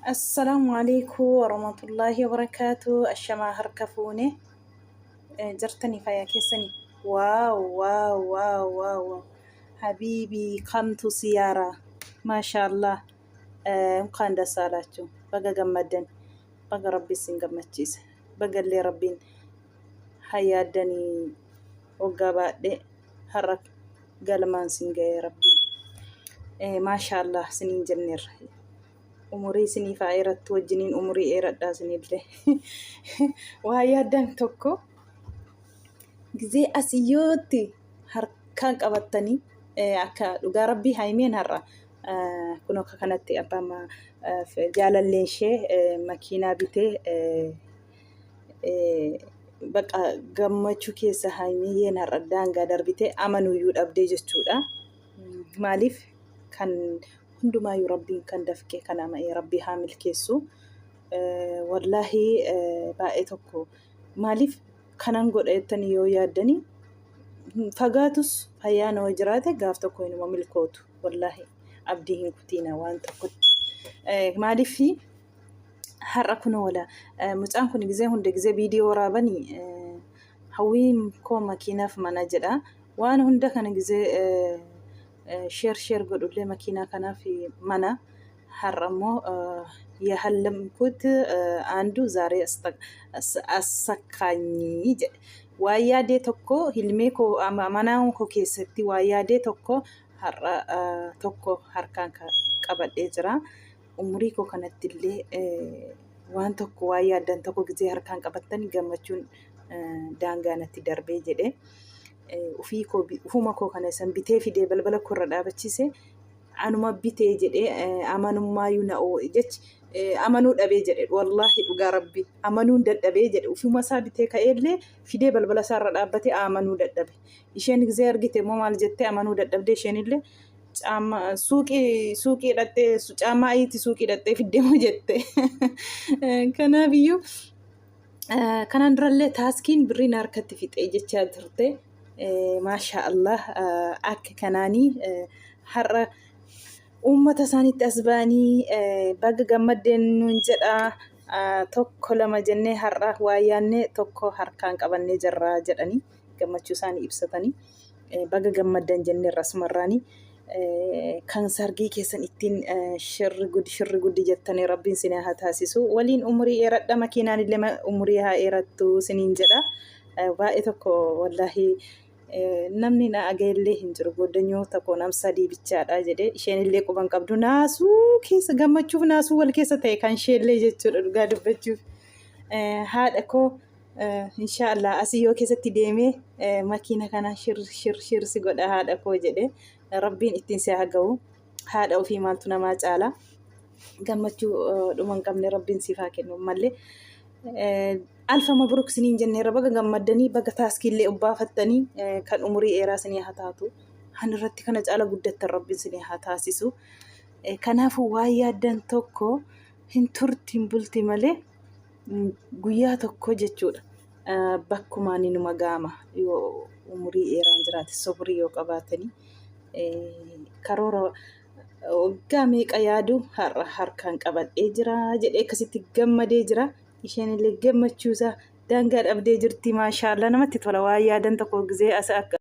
Assalaamu alaikum warahmatullaahi wabarakaatu. Ashamaa harka fuune jirtanii fayyaa keessanii. Waaw waaw waaw waaw habiibii kamtu siyaaraa maashaallah እንኳን ደስ አላችሁ። Baga gammaddan, baga rabbi isin gammachiise, bagallee rabbiin hayyaaddanii waggaa baadhee har'a galmaan sin ga'ee rabbiin maashaallah siniin jenneerra. Umurii isiniif haa dheerattu, wajjiniin umurii dheeradhaa isinillee. Waa yaaddan tokko gizee asiyyootti harkaan qabattanii akka dhugaa rabbii haayimeen har'a kun akka kanatti abbaan jaalalleen ishee makiinaa bitee baqa gammachuu keessa haayimiyyeen har'a daangaa darbitee amanuyyuu dhabdee jechuudha. Maaliif kan hundumaayyuu rabbiin kan dafqee kan ama'ee rabbii haa milkeessu. Wallaahi baay'ee tokko maaliif kanan godha jettanii yoo yaaddanii fagaatus fayyaan yoo jiraate gaaf tokko inuma milkootu, wallaahi abdii hin kutiina waan tokkotti. Maaliif har'a kun wala mucaan kun gizee hunda gizee viidiyoo waraabanii hawwiin koo makiinaaf mana jedha. Waan hunda kana gizee share share godhullee makiinaa kanaaf mana. Har'a immoo yahallamkut አንዱ ዛሬ አሳካኝ jedhe. Waa yaadee tokko hilmee koo mana koo keessatti waa yaadee tokko har'a tokko harkaan qabadhee jira. Umurii koo kanatti illee waan tokko waa yaaddan tokko gizee harkaan qabattan gammachuun daangaa natti darbee jedhe. Ufii koo ufuma koo kana isan bitee fidee balbala koo irra dhaabachiise anuma bitee jedhee amanummaayyuu na jechi amanuu dhabee jedhe. Wallaahi dhugaa rabbi amanuun dadhabee jedhe. Ufuma isaa bitee ka'eellee fidee balbala isaa irra dhaabbatee amanuu dadhabe. Isheen gizee argite immoo maal jettee amanuu dadhabdee? Isheenillee caammaa suuqii suuqii hidhattee caammaa ayiiti suuqii hidhattee fiddee moo jette. Kanaafiyyuu kanaan durallee taaskiin birriin harkatti fixee jechaa turte. Maasha Allah, akka kanaanii har'a uummata isaaniitti as ba'anii baga gammaddeen nuun jedha. Tokko lama jennee har'a waa yaannee tokko harkaan qabannee jirra jedhanii gammachuu isaanii ibsatanii baga gammaddan jenneerra asumarraanii. Kan sargii keessan ittiin shirri guddi shirri guddi jettanii rabbiin sinii haa taasisu. Waliin umurii dheeradha, makiinaan illee umurii haa dheerattu siniin jedha. Baay'ee tokko wallaahi namni na agaillee hin jiru, goddanyoota koo nam sadii bichaadha jedhee. Isheen illee quban qabdu, naasuu keessa gammachuuf naasuu wal keessa ta'e kan isheellee jechuudha dhugaa dubbachuuf. Haadha koo inshaallah asii yoo keessatti deemee makiina kana shir shir shir si godha haadha koo jedhe. Rabbiin ittiin si haa ga'u. Haadha ofii maaltu namaa caala? Gammachuu dhuma hin qabne rabbiin siif haa kennu mallee. ألف مبروك siniin jenneerra, baga gammaddanii, baga taaskiillee obbaafattanii, kan umurii dheeraa sinii haa taatu. Han irratti kana caala guddattan rabbiin sinii haa taasisu. Kanaafuu waan yaaddan tokko hin turti hin bulti malee guyyaa tokko jechuudha. Bakkumaan numa gaama yoo umurii dheeraan jiraate, sobrii yoo qabaatanii karoora waggaa meeqa yaadu har'a harkaan qabadhee jira jedhee akkasitti gammadee jira. Isheen illee gammachuusaa daangaa dhabdee jirti. Maashaallah, namatti tola waan yaadan tokko gizee as akka.